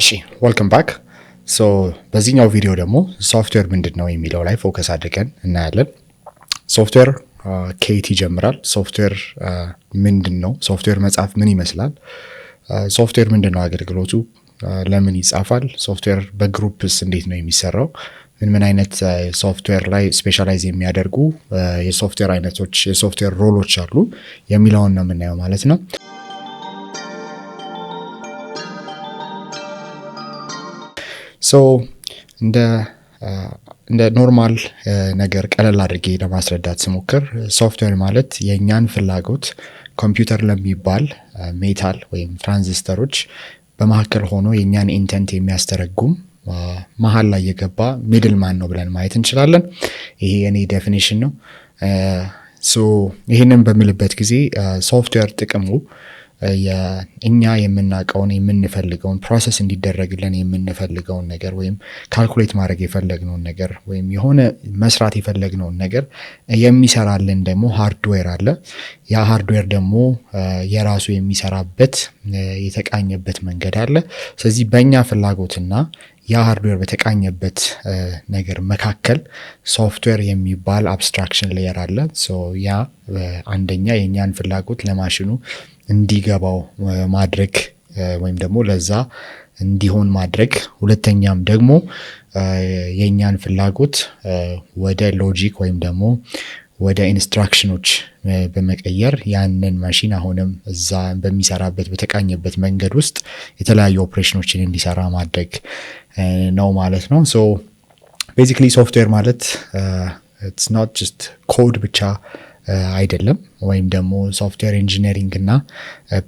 እሺ፣ welcome back። So በዚህኛው ቪዲዮ ደግሞ ሶፍትዌር ምንድን ነው የሚለው ላይ focus አድርገን እናያለን። ሶፍትዌር ከየት ይጀምራል? ሶፍትዌር ምንድን ነው? ሶፍትዌር መጻፍ ምን ይመስላል? ሶፍትዌር ምንድን ነው አገልግሎቱ? ለምን ይጻፋል? ሶፍትዌር በ groups እንዴት ነው የሚሰራው? ምን ምን አይነት ሶፍትዌር ላይ specialize የሚያደርጉ የሶፍትዌር አይነቶች፣ የሶፍትዌር role ኦች አሉ የሚለውን ነው የምናየው ማለት ነው። So እንደ normal ነገር ቀለል አድርጌ ለማስረዳት ስሞክር፣ ሶፍትዌር ማለት የእኛን ፍላጎት ኮምፒውተር ለሚባል metal ወይም ትራንዚስተሮች በመካከል ሆኖ የእኛን intent የሚያስተረጉም፣ መሀል ላይ የገባ middle man ነው ብለን ማየት እንችላለን። ይሄ የኔ definition ነው። So ይህንን በምልበት ጊዜ ሶፍትዌር ጥቅሙ እኛ የምናውቀውን፣ የምንፈልገውን፣ process እንዲደረግልን የምንፈልገውን ነገር ወይም calculate ማድረግ የፈለግነውን ነገር ወይም የሆነ መስራት የፈለግነውን ነገር የሚሰራልን ደግሞ hardware አለ። ያ hardware ደግሞ የራሱ የሚሰራበት፣ የተቃኘበት መንገድ አለ። ስለዚህ በእኛ ፍላጎትና ያ hardware በተቃኘበት ነገር መካከል ሶፍትዌር የሚባል abstraction layer አለ። ያ አንደኛ የእኛን ፍላጎት ለማሽኑ እንዲገባው ማድረግ ወይም ደግሞ ለዛ እንዲሆን ማድረግ፣ ሁለተኛም ደግሞ የእኛን ፍላጎት ወደ logic ወይም ደግሞ ወደ instruction ኦች በመቀየር ያንን ማሽን አሁንም እዛ በሚሰራበት፣ በተቃኘበት መንገድ ውስጥ የተለያዩ ኦፕሬሽኖችን እንዲሰራ ማድረግ ነው ማለት ነው። So basically ሶፍትዌር ማለት it's not just code ብቻ አይደለም፣ ወይም ደግሞ software engineering እና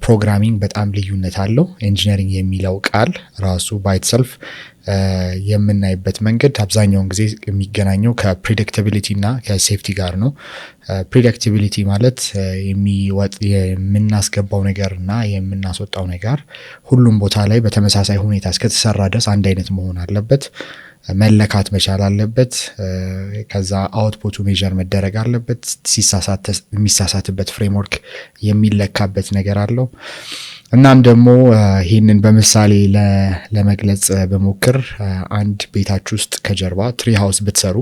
programming በጣም ልዩነት አለው። Engineering የሚለው ቃል ራሱ by itself የምናይበት መንገድ አብዛኛውን ጊዜ የሚገናኘው ከ predictability እና ከ safety ጋር ነው። Predictability ማለት የምናስገባው ነገር እና የምናስወጣው ነገር ሁሉም ቦታ ላይ በተመሳሳይ ሁኔታ እስከተሰራ ድረስ አንድ አይነት መሆን አለበት። መለካት መቻል አለበት። ከዛ output ኡ measure መደረግ አለበት። ሲሳሳት የሚሳሳትበት framework የሚለካበት ነገር አለው። እናም ደግሞ ይህንን በምሳሌ ለመግለጽ ብሞክር፣ አንድ ቤታችሁ ውስጥ ከጀርባ tree house ብትሰሩ፣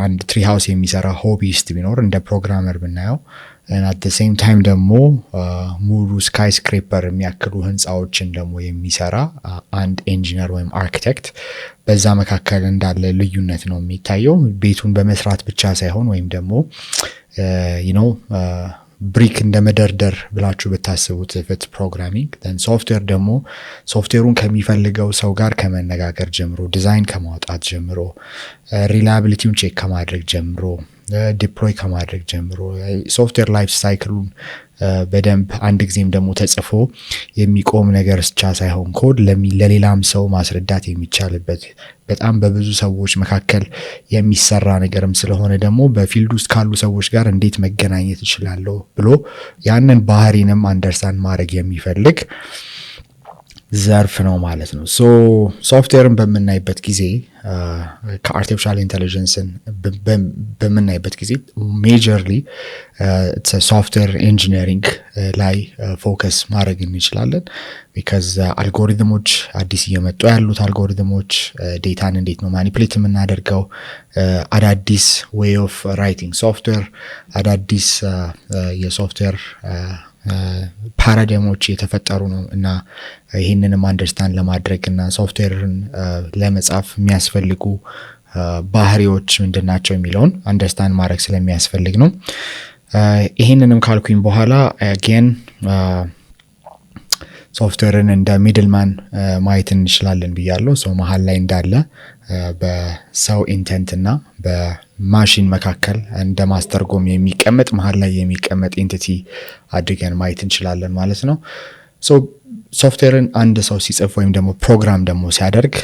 አንድ tree house የሚሰራ hobbyist ቢኖር እንደ programmer ብናየው፣ at same time ደግሞ ሙሉ skyscraper የሚያክሉ ህንፃዎችን ደግሞ የሚሰራ አንድ ኢንጂነር ወይም አርኪቴክት፣ በዛ መካከል እንዳለ ልዩነት ነው የሚታየው። ቤቱን በመስራት ብቻ ሳይሆን ወይም ደግሞ brick እንደ መደርደር ብላችሁ ብታስቡት if it's programming፣ ሶፍትዌር ደግሞ ሶፍትዌሩን ከሚፈልገው ሰው ጋር ከመነጋገር ጀምሮ፣ ዲዛይን ከማውጣት ጀምሮ፣ reliability ውን check ከማድረግ ጀምሮ፣ deploy ከማድረግ ጀምሮ፣ software life cycle ኡን በደንብ አንድ ጊዜም ደግሞ ተጽፎ የሚቆም ነገር ብቻ ሳይሆን ኮድ ለሌላም ሰው ማስረዳት የሚቻልበት፣ በጣም በብዙ ሰዎች መካከል የሚሰራ ነገርም ስለሆነ ደግሞ በ field ውስጥ ካሉ ሰዎች ጋር እንዴት መገናኘት እችላለሁ ብሎ ያንን ባህሪንም understand ማድረግ የሚፈልግ ዘርፍ ነው ማለት ነው። So ሶፍትዌርን በምናይበት ጊዜ፣ ከ artificial intelligence ን በምናይበት ጊዜ majorly software engineering ላይ focus ማድረግ እንችላለን። Because algorithm ኦች፣ አዲስ እየመጡ ያሉት algorithm ኦች፣ data ን እንዴት ነው manipulate የምናደርገው፣ አዳዲስ way of writing software፣ አዳዲስ የ software paradigm ኦች እየተፈጠሩ ነው እና ይህንንም understand ለማድረግ እና ሶፍትዌርን ለመጻፍ የሚያስፈልጉ ባህሪዎች ምንድን ናቸው የሚለውን understand ማድረግ ስለሚያስፈልግ ነው። ይህንንም ካልኩኝ በኋላ again ሶፍትዌርን እንደ middleman ማየት እንችላለን ብያለሁ። ሰው መሀል ላይ እንዳለ፣ በሰው intent እና በማሽን መካከል እንደ ማስተርጎም የሚቀመጥ፣ መሀል ላይ የሚቀመጥ entity አድርገን ማየት እንችላለን ማለት ነው። ሶፍትዌርን አንድ ሰው ሲጽፍ ወይም ደግሞ ፕሮግራም ደግሞ ሲያደርግ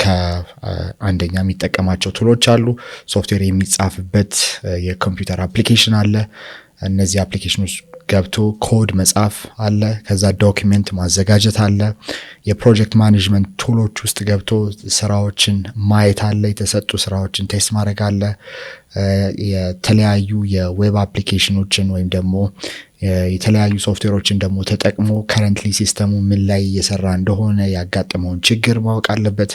ከአንደኛ የሚጠቀማቸው tool ኦች አሉ። ሶፍትዌር የሚጻፍበት የኮምፒውተር application አለ። እነዚህ application ኦች ገብቶ ኮድ መጻፍ አለ። ከዛ document ማዘጋጀት አለ። የ project management tool ኦች ውስጥ ገብቶ ስራዎችን ማየት አለ። የተሰጡ ስራዎችን test ማድረግ አለ። የተለያዩ የ web application ኦችን ወይም ደግሞ የተለያዩ ሶፍትዌሮችን ደግሞ ተጠቅሞ currently system ኡ ምን ላይ እየሰራ እንደሆነ፣ ያጋጠመውን ችግር ማወቅ አለበት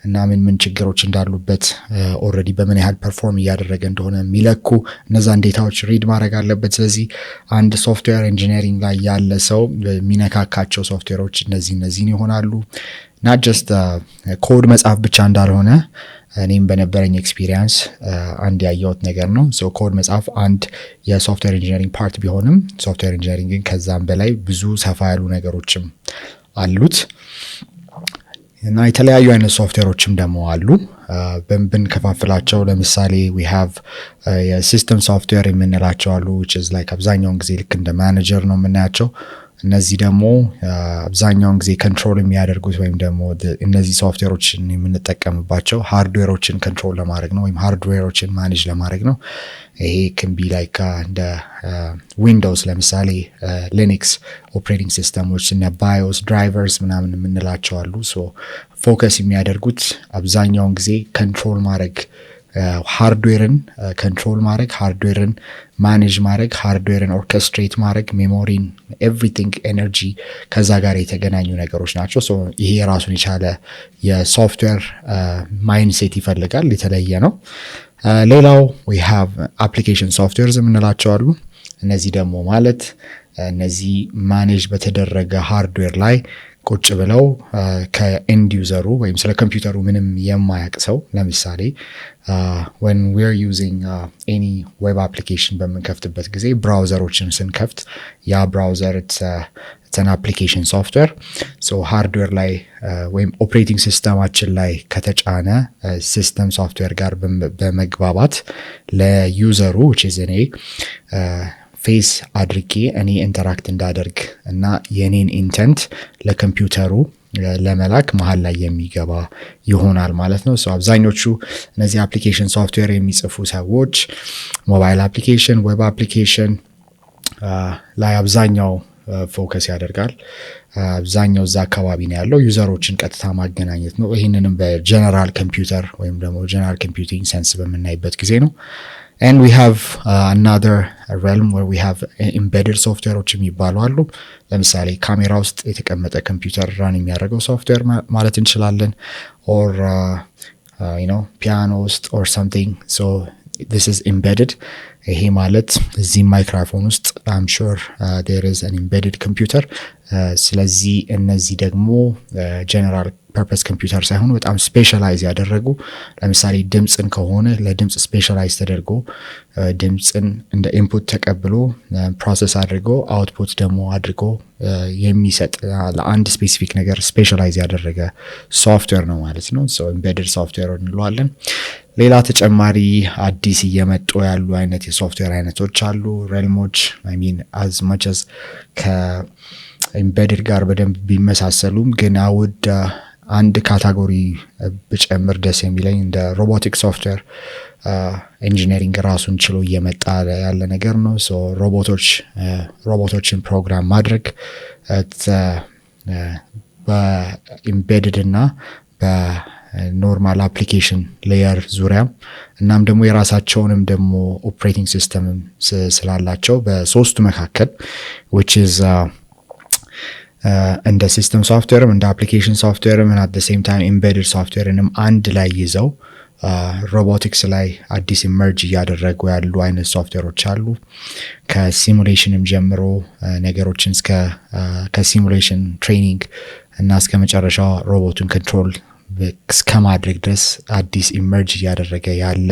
እና ምን ምን ችግሮች እንዳሉበት፣ already በምን ያህል perform እያደረገ እንደሆነ የሚለኩ እነዛን data ዎች read ማድረግ አለበት። ስለዚህ አንድ software engineering ላይ ያለ ሰው የሚነካካቸው ሶፍትዌሮች እነዚህ እነዚህን ይሆናሉ። Not just code መጻፍ ብቻ እንዳልሆነ እኔም በነበረኝ experience አንድ ያየሁት ነገር ነው። ኮድ መጻፍ አንድ የ software engineering part ቢሆንም software engineering ግን ከዛም በላይ ብዙ ሰፋ ያሉ ነገሮችም አሉት እና የተለያዩ አይነት ሶፍትዌሮችም ደግሞ አሉ። ብንከፋፍላቸው ለምሳሌ we have የ system software የምንላቸው አሉ፣ which is like አብዛኛውን ጊዜ ልክ እንደ ማኔጀር ነው የምናያቸው። እነዚህ ደግሞ አብዛኛውን ጊዜ control የሚያደርጉት ወይም ደግሞ እነዚህ ሶፍትዌሮችን የምንጠቀምባቸው hardware ኦችን control ለማድረግ ነው ወይም hardware ኦችን manage ለማድረግ ነው። ይሄ can be like እንደ Windows፣ ለምሳሌ Linux operating system ኦች፣ እነ BIOS drivers ምናምን የምንላቸው አሉ። So focus የሚያደርጉት አብዛኛውን ጊዜ control ማድረግ፣ hardware ን control ማድረግ፣ hardware ን manage ማድረግ፣ hardware ን orchestrate ማድረግ፣ memory ን፣ everything፣ energy ከዛ ጋር የተገናኙ ነገሮች ናቸው። ይሄ የራሱን የቻለ የ software mindset ይፈልጋል፣ የተለየ ነው። ሌላው we have application softwares የምንላቸው አሉ። እነዚህ ደግሞ ማለት እነዚህ manage በተደረገ hardware ላይ ቁጭ ብለው ከ end user ኡ ወይም ስለ ኮምፒውተሩ ምንም የማያውቅ ሰው፣ ለምሳሌ when we're using any web application በምንከፍትበት ጊዜ፣ browser ኦችን ስንከፍት ያ browser an application software። So hardware ላይ ወይም operating system ኣችን ላይ ከተጫነ system software ጋር በመግባባት ለ user ኡ፣ which is እኔ፣ face አድርጌ እኔ interact እንዳደርግ እና የኔን intent ለኮምፒውተሩ ለመላክ መሀል ላይ የሚገባ ይሆናል ማለት ነው። አብዛኞቹ እነዚህ application software የሚጽፉ ሰዎች mobile application፣ web application ላይ አብዛኛው focus ያደርጋል። አብዛኛው እዛ አካባቢ ነው ያለው። User ኦችን ቀጥታ ማገናኘት ነው። ይህንንም በ general computer ወይም ደግሞ general computing sense በምናይበት ጊዜ ነው። And we have another realm where we have embedded ሶፍትዌሮች የሚባሉ አሉ። ለምሳሌ ካሜራ ውስጥ የተቀመጠ ኮምፒውተር run የሚያደርገው ሶፍትዌር ማለት እንችላለን። Or ፒያኖ ውስጥ or something፣ so this is embedded። ይሄ ማለት እዚህ ማይክሮፎን ውስጥ I'm sure there is an embedded computer። ስለዚህ እነዚህ ደግሞ general purpose computer ሳይሆኑ በጣም specialize ያደረጉ፣ ለምሳሌ ድምፅን ከሆነ ለድምፅ specialize ተደርጎ ድምፅን እንደ input ተቀብሎ process አድርጎ output ደግሞ አድርጎ የሚሰጥ ለአንድ specific ነገር specialize ያደረገ ሶፍትዌር ነው ማለት ነው። Embedded software እንለዋለን። ሌላ ተጨማሪ አዲስ እየመጡ ያሉ አይነት የሶፍትዌር አይነቶች አሉ። Realm ኦች፣ I mean, as much as ከ embedded ጋር በደንብ ቢመሳሰሉም ግን I would አንድ category ብጨምር ደስ የሚለኝ እንደ robotic software engineering ራሱን ችሎ እየመጣ ያለ ነገር ነው። ሮቦቶች ሮቦቶችን ፕሮግራም ማድረግ በ embedded እና በ normal application layer ዙሪያ እናም ደግሞ የራሳቸውንም ደግሞ operating system ም ስላላቸው በሶስቱ መካከል፣ which is እንደ system software ም እንደ application software ም at same time embedded software ንም አንድ ላይ ይዘው ሮቦቲክስ ላይ አዲስ emerge እያደረጉ ያሉ አይነት ሶፍትዌሮች አሉ። ከ simulation ም ጀምሮ ነገሮችን እስከ ከ simulation training እና እስከ መጨረሻው ሮቦቱን control እስከ ማድረግ ድረስ አዲስ emerge እያደረገ ያለ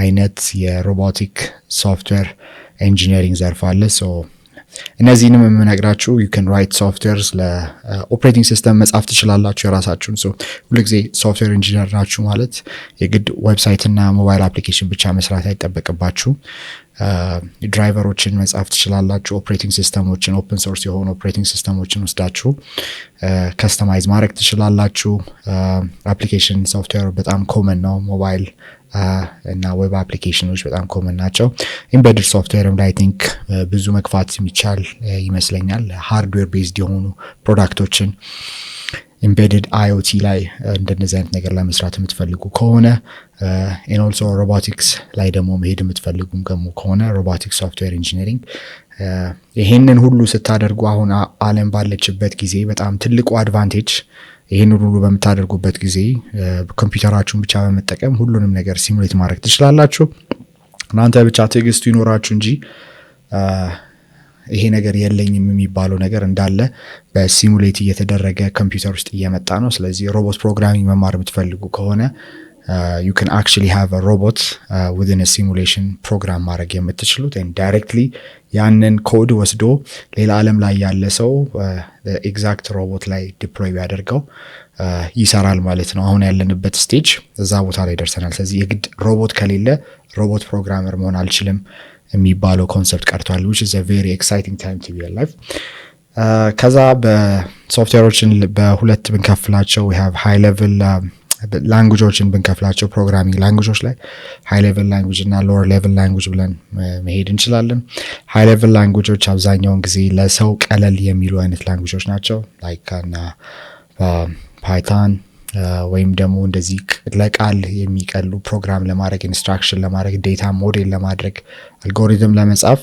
አይነት የ robotic software engineering ዘርፍ አለ። እነዚህንም የምነግራችሁ you can write softwares፣ ለ operating system መጻፍ ትችላላችሁ የራሳችሁን። ሁልጊዜ software engineer ናችሁ ማለት የግድ website እና mobile application ብቻ መስራት አይጠበቅባችሁ። Driver ኦችን መጻፍ ትችላላችሁ። Operating system ኦችን፣ open source የሆኑ operating system ኦችን ወስዳችሁ customize ማድረግ ትችላላችሁ። Application software በጣም common ነው። ሞባይል እና web application ኖች በጣም common ናቸው። Embedded software ም ላይ think ብዙ መግፋት የሚቻል ይመስለኛል። Hardware based የሆኑ product ኦችን embedded IoT ላይ እንደነዚህ አይነት ነገር ለመስራት የምትፈልጉ ከሆነ፣ and also robotics ላይ ደግሞ መሄድ የምትፈልጉም ደግሞ ከሆነ robotics software engineering ይሄንን ሁሉ ስታደርጉ አሁን ዓለም ባለችበት ጊዜ በጣም ትልቁ advantage ይህንን ሁሉ በምታደርጉበት ጊዜ ኮምፒውተራችሁን ብቻ በመጠቀም ሁሉንም ነገር simulate ማድረግ ትችላላችሁ። እናንተ ብቻ ትዕግስቱ ይኖራችሁ እንጂ ይሄ ነገር የለኝም የሚባለው ነገር እንዳለ በ simulate እየተደረገ ኮምፒውተር ውስጥ እየመጣ ነው። ስለዚህ robot programming መማር የምትፈልጉ ከሆነ you can actually have robot within simulation program ማድረግ የምትችሉት፣ directly ያንን ኮድ ወስዶ ሌላ ዓለም ላይ ያለ ሰው exact robot ላይ deploy ቢያደርገው ይሰራል ማለት ነው። አሁን ያለንበት stage እዛ ቦታ ላይ ደርሰናል። ስለዚህ የግድ ሮቦት ከሌለ robot programmer መሆን አልችልም የሚባለው concept ቀርቷል፣ which is a very exciting time to be alive። ከዛ በሶፍትዌሮችን በሁለት ብንከፍላቸው፣ we have high level language ኦችን ብንከፍላቸው፣ programming language ኦች ላይ high level language እና lower level language ብለን መሄድ እንችላለን። High level language ኦች አብዛኛውን ጊዜ ለሰው ቀለል የሚሉ አይነት language ኦች ናቸው። Like እና Python ወይም ደግሞ እንደዚህ ለቃል የሚቀሉ፣ ፕሮግራም ለማድረግ፣ instruction ለማድረግ፣ data model ለማድረግ፣ አልጎሪዝም ለመጻፍ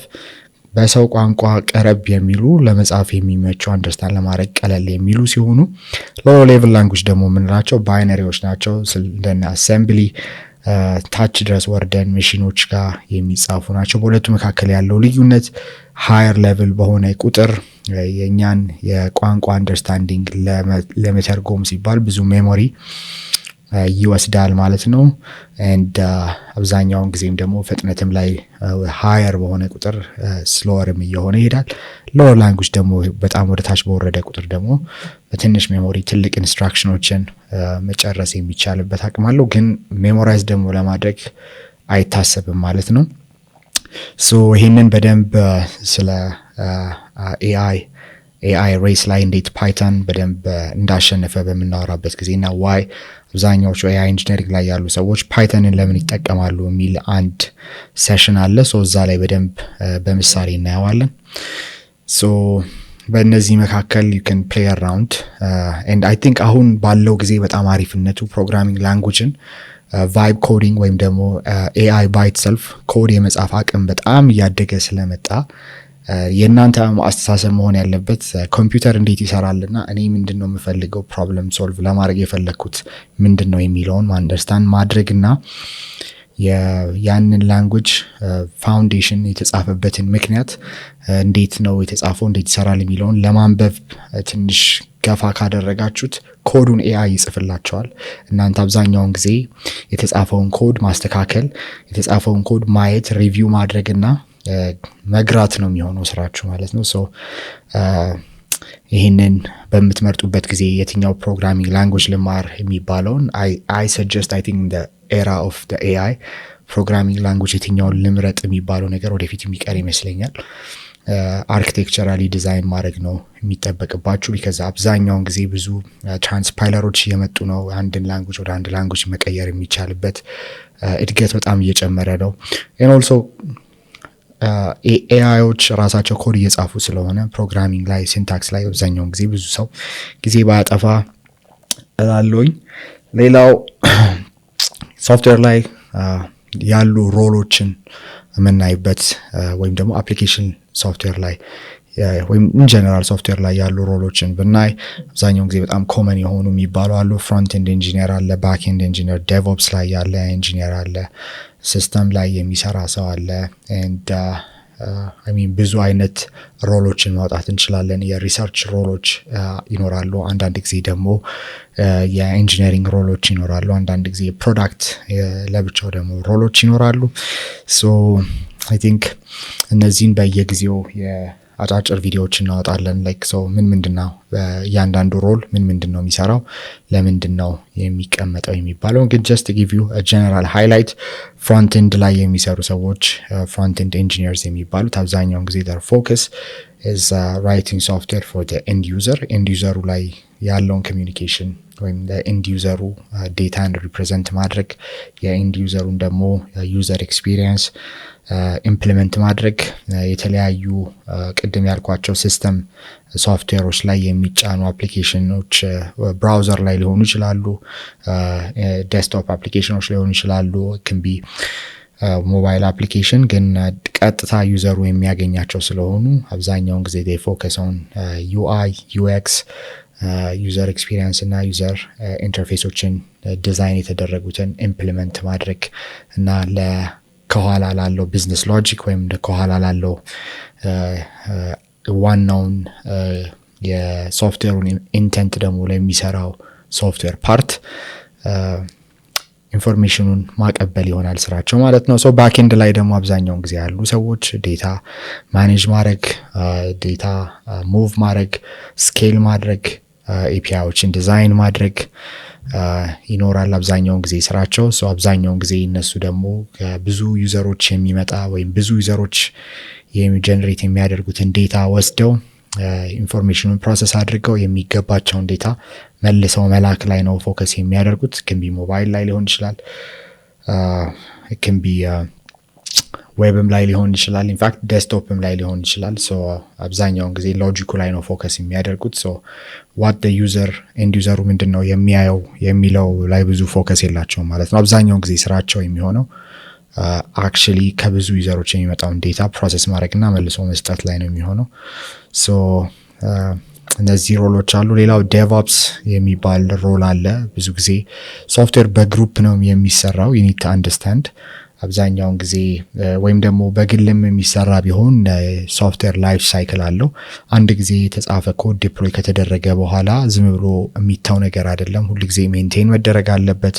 በሰው ቋንቋ ቀረብ የሚሉ፣ ለመጻፍ የሚመቹ፣ understand ለማድረግ ቀለል የሚሉ ሲሆኑ low level language ደግሞ የምንላቸው binary ዎች ናቸው። እንደነ assembly ታች ድረስ ወርደን መሽኖች ጋር የሚጻፉ ናቸው። በሁለቱ መካከል ያለው ልዩነት higher level በሆነ ቁጥር የእኛን የቋንቋ understanding ለመተርጎም ሲባል ብዙ memory ይወስዳል ማለት ነው። And አብዛኛውን ጊዜም ደግሞ ፍጥነትም ላይ higher በሆነ ቁጥር slower ም እየሆነ ይሄዳል። Lower language ደግሞ በጣም ወደ ታች በወረደ ቁጥር ደግሞ በትንሽ memory ትልቅ instruction ኦችን መጨረስ የሚቻልበት አቅም አለው። ግን memorize ደግሞ ለማድረግ አይታሰብም ማለት ነው። So ይሄንን በደንብ ስለ AI race ላይ እንዴት Python በደንብ እንዳሸነፈ በምናወራበት ጊዜ እና why አብዛኛዎቹ AI engineering ላይ ያሉ ሰዎች Python ን ለምን ይጠቀማሉ የሚል አንድ session አለ። So እዛ ላይ በደንብ በምሳሌ እናየዋለን። So በእነዚህ መካከል you can play around and I think አሁን ባለው ጊዜ በጣም አሪፍነቱ programming language ን vibe coding ወይም ደግሞ AI by itself code የመጻፍ አቅም በጣም እያደገ ስለመጣ የእናንተ አስተሳሰብ መሆን ያለበት ኮምፒውተር እንዴት ይሰራልና እኔ ምንድን ነው የምፈልገው፣ problem solve ለማድረግ የፈለግኩት ምንድን ነው የሚለውን understand ማድረግና ያንን language foundation የተጻፈበትን ምክንያት፣ እንዴት ነው የተጻፈው፣ እንዴት ይሰራል የሚለውን ለማንበብ ትንሽ ገፋ ካደረጋችሁት code ኡን AI ይጽፍላችኋል። እናንተ አብዛኛውን ጊዜ የተጻፈውን ኮድ ማስተካከል፣ የተጻፈውን ኮድ ማየት፣ review ማድረግና መግራት ነው የሚሆነው ስራችሁ ማለት ነው። So ይህንን በምትመርጡበት ጊዜ የትኛው programming language ልማር የሚባለውን I suggest, I think era of AI programming language የትኛውን ልምረጥ የሚባለው ነገር ወደፊት የሚቀር ይመስለኛል። Architecturally design ማድረግ ነው የሚጠበቅባችሁ። Because አብዛኛውን ጊዜ ብዙ transpiler ኦች እየመጡ ነው። አንድን language ወደ አንድ language መቀየር የሚቻልበት እድገት በጣም እየጨመረ ነው። Also AI ዎች ራሳቸው ኮድ እየጻፉ ስለሆነ programming ላይ፣ syntax ላይ አብዛኛውን ጊዜ ብዙ ሰው ጊዜ ባያጠፋ እላለሁኝ። ሌላው ሶፍትዌር ላይ ያሉ role ኦችን የምናይበት ወይም ደግሞ application software ላይ ወይም in general software ላይ ያሉ role ኦችን ብናይ አብዛኛውን ጊዜ በጣም common የሆኑ የሚባሉ አሉ። Front end engineer አለ፣ back end engineer፣ DevOps ላይ ያለ ኢንጂነር አለ፣ system ላይ የሚሰራ ሰው አለ። And I mean ብዙ አይነት role ኦችን ማውጣት እንችላለን። የ research role ኦች ይኖራሉ። አንዳንድ ጊዜ ደግሞ የ engineering role ኦች ይኖራሉ። አንዳንድ ጊዜ የ product ለብቻው ደግሞ role ኦች ይኖራሉ። So I think እነዚህን በየጊዜው የአጫጭር ቪዲዮዎች እናወጣለን። Like so ምን ምንድን ነው እያንዳንዱ role፣ ምን ምንድን ነው የሚሰራው፣ ለምንድን ነው የሚቀመጠው የሚባለው ግን just give you general highlight፣ front end ላይ የሚሰሩ ሰዎች front end engineers የሚባሉት አብዛኛውን ጊዜ their focus is writing software for end user፣ end user ኡ ላይ ያለውን communication ወይም ለ end user ኡ data ን represent ማድረግ፣ የ end user ኡን ደግሞ user experience implement ማድረግ፣ የተለያዩ ቅድም ያልኳቸው system software ኦች ላይ የሚጫኑ application ኦች browser ላይ ሊሆኑ ይችላሉ፣ desktop application ኦች ሊሆኑ ይችላሉ፣ can be mobile application፣ ግን ቀጥታ user ኡ የሚያገኛቸው ስለሆኑ አብዛኛውን ጊዜ focus on UI, UX, user experience እና user interface ኦችን design የተደረጉትን implement ማድረግ እና ከኋላ ላለው business logic ወይም ከኋላ ላለው ዋናውን የ software ኡን intent ደግሞ ለሚሰራው software part information ኑን ማቀበል ይሆናል ስራቸው ማለት ነው። So backend ላይ ደግሞ አብዛኛውን ጊዜ ያሉ ሰዎች data manage ማድረግ፣ data move ማድረግ፣ scale ማድረግ፣ API ዎችን design ማድረግ ይኖራል አብዛኛውን ጊዜ ስራቸው። So አብዛኛውን ጊዜ እነሱ ደግሞ ብዙ user ኦች የሚመጣ ወይም ብዙ user ኦች generate የሚያደርጉትን data ወስደው information ኑን process አድርገው የሚገባቸውን data መልሰው መላክ ላይ ነው focus የሚያደርጉት። Can be mobile ላይ ሊሆን ይችላል፣ can be web ም ላይ ሊሆን ይችላል፣ in fact desktop ም ላይ ሊሆን ይችላል። So አብዛኛውን ጊዜ logic ኩ ላይ ነው focus የሚያደርጉት። So what user end user ኡ ምንድን ነው የሚያየው የሚለው ላይ ብዙ focus የላቸውም ማለት ነው። አብዛኛውን ጊዜ ስራቸው የሚሆነው actually ከብዙ user ኦች የሚመጣውን data process ማድረግ እና መልሶ መስጠት ላይ ነው የሚሆነው። So እነዚህ role ኦች አሉ። ሌላው DevOps የሚባል role አለ። ብዙ ጊዜ software በ group ነው የሚሰራው። You need to understand አብዛኛውን ጊዜ ወይም ደግሞ በግልም የሚሰራ ቢሆን software life cycle አለው። አንድ ጊዜ የተጻፈ code deploy ከተደረገ በኋላ ዝም ብሎ የሚተው ነገር አይደለም። ሁል ጊዜ maintain መደረግ አለበት።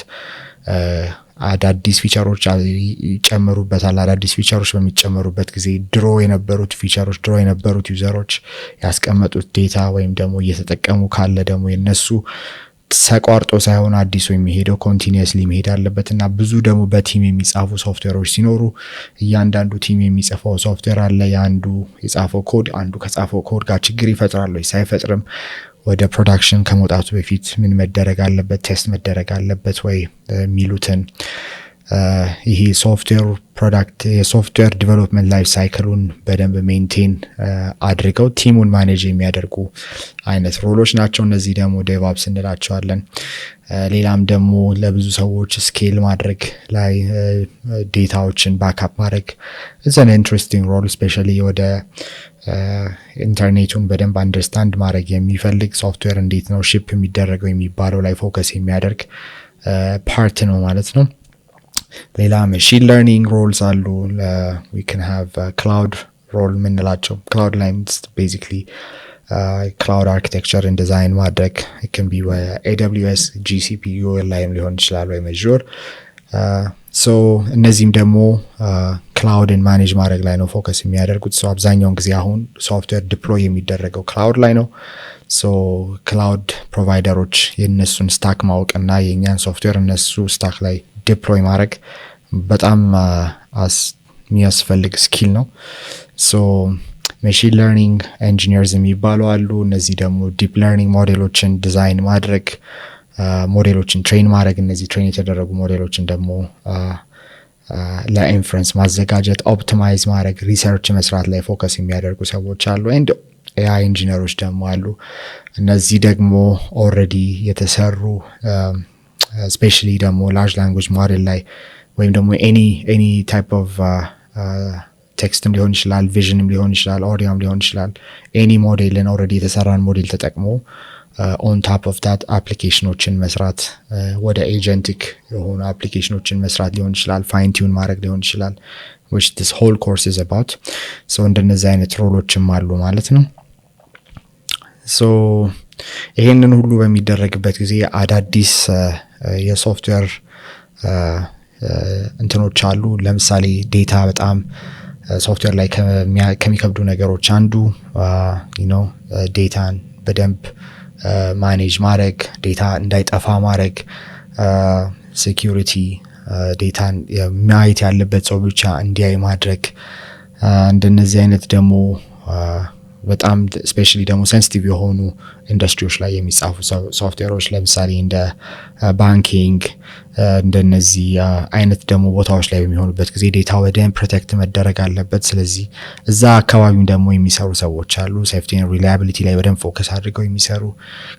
አዳዲስ feature ኦች ይጨመሩበታል። አዳዲስ feature ኦች በሚጨመሩበት ጊዜ ድሮ የነበሩት feature ኦች፣ ድሮ የነበሩት user ኦች ያስቀመጡት data ወይም ደግሞ እየተጠቀሙ ካለ ደግሞ የነሱ ተቋርጦ ሳይሆን አዲሱ የሚሄደው continuously መሄድ አለበት። እና ብዙ ደግሞ በ team የሚጻፉ ሶፍትዌሮች ሲኖሩ እያንዳንዱ team የሚጽፈው ሶፍትዌር አለ። የአንዱ የጻፈው ኮድ አንዱ ከጻፈው ኮድ ጋር ችግር ይፈጥራል ወይ ሳይፈጥርም፣ ወደ production ከመውጣቱ በፊት ምን መደረግ አለበት፣ test መደረግ አለበት ወይ የሚሉትን ይሄ software product የ software development life cycle ኡን በደንብ maintain አድርገው team ኡን manage የሚያደርጉ አይነት role ኦች ናቸው። እነዚህ ደግሞ DevOps እንላቸዋለን። ሌላም ደግሞ ለብዙ ሰዎች scale ማድረግ ላይ፣ data ዎችን backup ማድረግ is an interesting role፣ especially ወደ ኢንተርኔቱን በደንብ understand ማድረግ የሚፈልግ፣ ሶፍትዌር እንዴት ነው ship የሚደረገው የሚባለው ላይ focus የሚያደርግ part ነው ማለት ነው። ሌላ machine learning roles አሉ። We can have cloud role የምንላቸው፣ cloud ላይ basically cloud architecture ን design ማድረግ፣ can be AWS፣ GCP ላይም ሊሆን ይችላል ወይም Azure። So እነዚህም ደግሞ cloud ን manage ማድረግ ላይ ነው focus የሚያደርጉት። So አብዛኛውን ጊዜ አሁን software deploy የሚደረገው cloud ላይ ነው። So cloud provider ኦች የእነሱን stack ማወቅና የእኛን ሶፍትዌር እነሱ stack ላይ deploy ማድረግ በጣም የሚያስፈልግ skill ነው። So machine learning engineers የሚባሉ አሉ። እነዚህ ደግሞ deep learning model ኦችን design ማድረግ፣ model ኦችን train ማድረግ፣ እነዚህ train የተደረጉ ሞዴሎችን ደግሞ ለ inference ማዘጋጀት፣ optimize ማድረግ፣ research መስራት ላይ focus የሚያደርጉ ሰዎች አሉ። And AI engineer ኦች ደግሞ አሉ። እነዚህ ደግሞ already የተሰሩ especially ደግሞ large language model ላይ ወይም ደግሞ any type of text ም ሊሆን ይችላል፣ vision ም ሊሆን ይችላል፣ ኦዲዮም ሊሆን ይችላል። Any model ን already የተሰራን ሞዴል ተጠቅሞ on top of that application ኦችን መስራት፣ ወደ agentic የሆኑ application ኦችን መስራት ሊሆን ይችላል፣ fine tune ማድረግ ሊሆን ይችላል፣ which this whole course is about። So እንደነዚህ አይነት role ኦችም አሉ ማለት ነው። So ይሄንን ሁሉ በሚደረግበት ጊዜ አዳዲስ የሶፍትዌር እንትኖች አሉ። ለምሳሌ data በጣም ሶፍትዌር ላይ ከሚከብዱ ነገሮች አንዱ data ን በደንብ manage ማድረግ፣ data እንዳይጠፋ ማድረግ፣ security፣ data ን ማየት ያለበት ሰው ብቻ እንዲያይ ማድረግ፣ እንደነዚህ አይነት ደግሞ በጣም especially ደግሞ sensitive የሆኑ ኢንዱስትሪዎች ላይ የሚጻፉ ሶፍትዌሮች፣ ለምሳሌ እንደ banking እንደነዚህ አይነት ደግሞ ቦታዎች ላይ በሚሆኑበት ጊዜ data በደንብ protect መደረግ አለበት። ስለዚህ እዛ አካባቢም ደግሞ የሚሰሩ ሰዎች አሉ። Safety reliability ላይ በደንብ focus አድርገው የሚሰሩ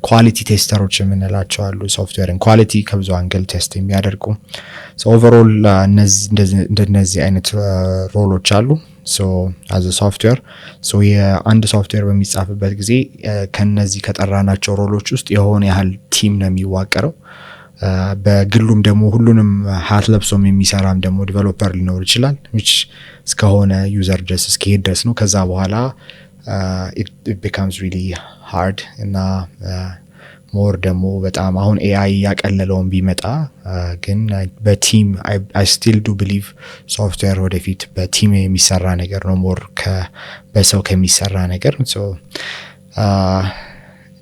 quality tester ኦች የምንላቸው አሉ። Software ን quality ከብዙ angle test የሚያደርጉ። Overall እንደነዚህ አይነት role ኦች አሉ። So as a software, so የአንድ ሶፍትዌር በሚጻፍበት ጊዜ ከነዚህ ከጠራናቸው role ኦች ውስጥ የሆነ ያህል team ነው የሚዋቀረው። በግሉም ደግሞ ሁሉንም hat ለብሶም የሚሰራም ደግሞ developer ሊኖር ይችላል፣ which እስከሆነ user ድረስ እስኪሄድ ድረስ ነው። ከዛ በኋላ it becomes really hard። እና more ደግሞ በጣም አሁን AI እያቀለለውን ቢመጣ ግን በ team I still do believe software ወደፊት በ team የሚሰራ ነገር ነው more በሰው ከሚሰራ ነገር።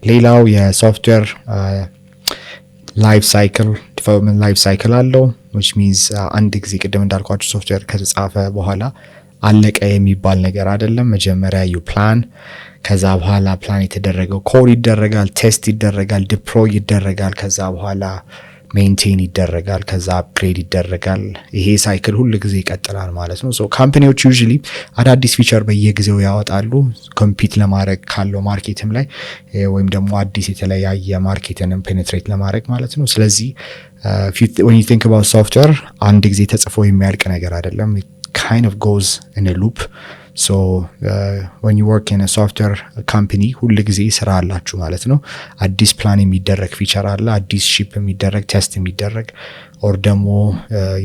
ሌላው የ software life cycle፣ development life cycle አለው፣ which means አንድ ጊዜ ቅድም እንዳልኳችሁ ሶፍትዌር ከተጻፈ በኋላ አለቀ የሚባል ነገር አይደለም። መጀመሪያ you plan፣ ከዛ በኋላ ፕላን የተደረገው ኮድ ይደረጋል፣ test ይደረጋል፣ deploy ይደረጋል፣ ከዛ በኋላ maintain ይደረጋል፣ ከዛ upgrade ይደረጋል። ይሄ cycle ሁል ጊዜ ይቀጥላል ማለት ነው። So company ዎች usually አዳዲስ feature በየጊዜው ያወጣሉ compete ለማድረግ ካለው market ም ላይ ወይም ደግሞ አዲስ የተለያየ market ንም penetrate ለማድረግ ማለት ነው። ስለዚህ when you think about software አንድ ጊዜ ተጽፎ የሚያልቅ ነገር አይደለም። Kind of goes in a loop. So when you work in a software company ሁል ጊዜ ስራ አላችሁ ማለት ነው። አዲስ ፕላን የሚደረግ feature አለ፣ አዲስ ship የሚደረግ፣ test የሚደረግ or ደግሞ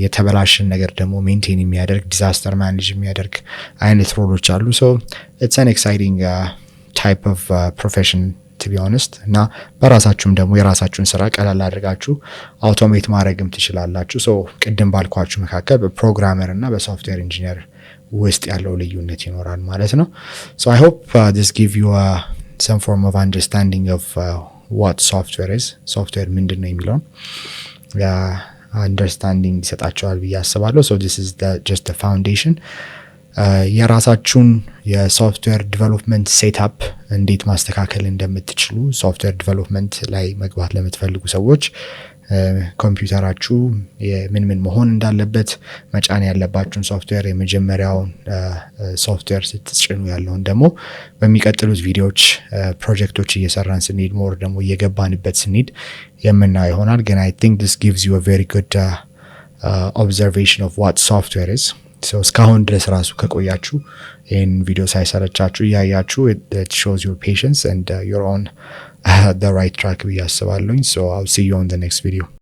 የተበላሸን ነገር ደግሞ maintain የሚያደርግ፣ disaster manage የሚያደርግ አይነት role ኦች አሉ። So it's an exciting type of profession, to be honest። እና በራሳችሁም ደግሞ የራሳችሁን ስራ ቀላል አድርጋችሁ automate ማድረግም ትችላላችሁ። So ቅድም ባልኳችሁ መካከል በ programmer እና በ software engineer ውስጥ ያለው ልዩነት ይኖራል ማለት ነው። So I hope this give you some form of understanding of what software is፣ software ምንድን ነው የሚለውን understanding ይሰጣችኋል ብዬ አስባለሁ። So this is just foundation። የራሳችሁን የ software development setup እንዴት ማስተካከል እንደምትችሉ software development ላይ መግባት ለምትፈልጉ ሰዎች ኮምፒውተራችሁ ምን ምን መሆን እንዳለበት፣ መጫን ያለባችሁን ሶፍትዌር፣ የመጀመሪያውን ሶፍትዌር ስትጭኑ ያለውን ደግሞ በሚቀጥሉት ቪዲዮዎች ፕሮጀክቶች እየሰራን ስንሄድ፣ more ደግሞ እየገባንበት ስንሄድ የምናየው ይሆናል። ግን I think this gives you very good observation of what software is። እስካሁን ድረስ ራሱ ከቆያችሁ፣ ይህን ቪዲዮ ሳይሰለቻችሁ እያያችሁ፣ shows your patience and you're on the right track ብዬ አስባለሁኝ። So I'll see you on the next video.